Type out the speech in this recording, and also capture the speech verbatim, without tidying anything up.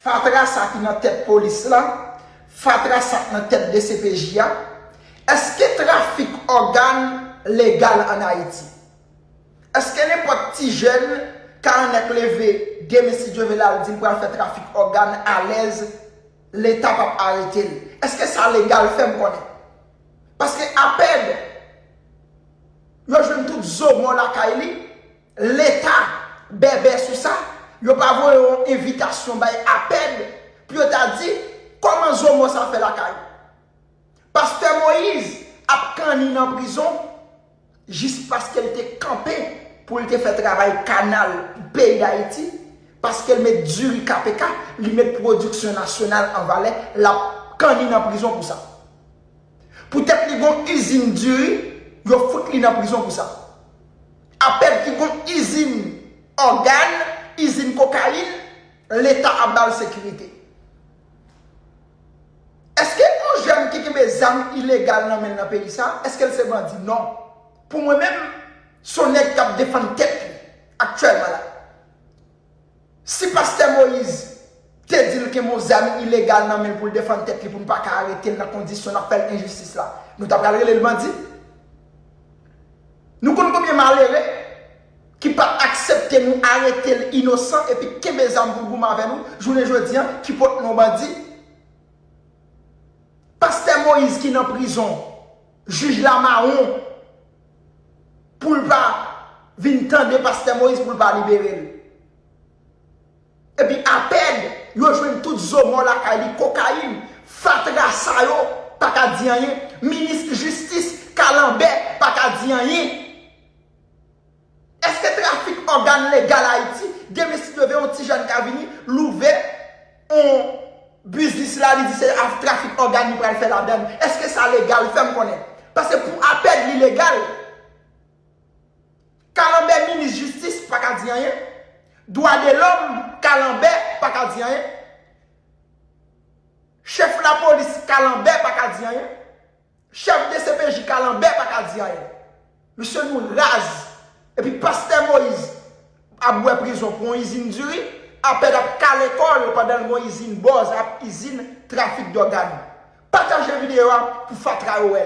Fatra sa ki nan tèt polis la, fatra sa k nan tèt D C P J a, èske trafik ògàn legal ann Ayiti? Èske nenpòt ti jèn ka annèk leve demen si Dye vle l al di l pral fè trafik ògàn alèz, Leta p ap arete l? Èske sa legal? Fè m konnen. Paske apèd yo jwenn tout zo mò lakay li, Leta bèbè sou sa, yo pa voye yon envitasyon bay apèd pou yo ta di kòman zo mò sa fè lakay ou. Pastè Moyiz ap kanni nan prizon jis paske l te kanpe pou l te fè travay kanal pou peyi Dayiti, paske l met diri K P K, li met pwodiksyon nasyonal an valè, l ap kanni nan prizon pou sa. Poutèt li gon izin diri, yo fout li nan prizon pou sa. Apèd ki gon izin ògàn, izin kokayin, Leta ap ba l sekirite. Èske yon jèn ki kenbe zam ilegal nan men l nan peyi sa, èske l se bandi? Non. Pou mwen menm, se yon nèg k ap defann tèt li aktyèlman la. Si pastè Moyiz te di l gen yon zam ilegal nan men l pou l defann tèt li, pou n pa ka arete l nan kondisyon n ap fè l enjistis la, nou ta pral rele l bandi? Nou konn konbyen malere ki pa aksepte nou arete l inosan epi kenbe zam pou l goumen avè nou, jounen jodi a, ki pote non bandi? Pastè Moyiz ki nan prizon, jij la mawon pou l pa vin tande pastè Moyiz pou l pa libere l. Epi apèd yo jwenn tout zo mò lakay li, kokayin, fatra sa yo pa ka di anyen, minis jistis kalanbè pa ka di anyen. Èske trafik ògàn legal Ayiti? Demen si Dye vle yon ti jèn ka vini, l ouvè yon biznis la, li di se trafik ògàn li pral fè ladan l. Èske sa legal? Fè m konnen. Paske pou apèd li legal. Kalanbè minis jistis pa ka di anyen. Dwa de lòm kalanbè pa ka di anyen. Chèf lapolis kalanbè pa ka di anyen. Chèf D C P J kalanbè pa ka di anyen. Misye nou raz. Epi pastè Moyiz ap bwè prizon pou yon izin diri, apèd ap kale kò l pandan l gon izin bòz, ap izin trafik dògàn. Pataje videyo a pou fatra yo wè.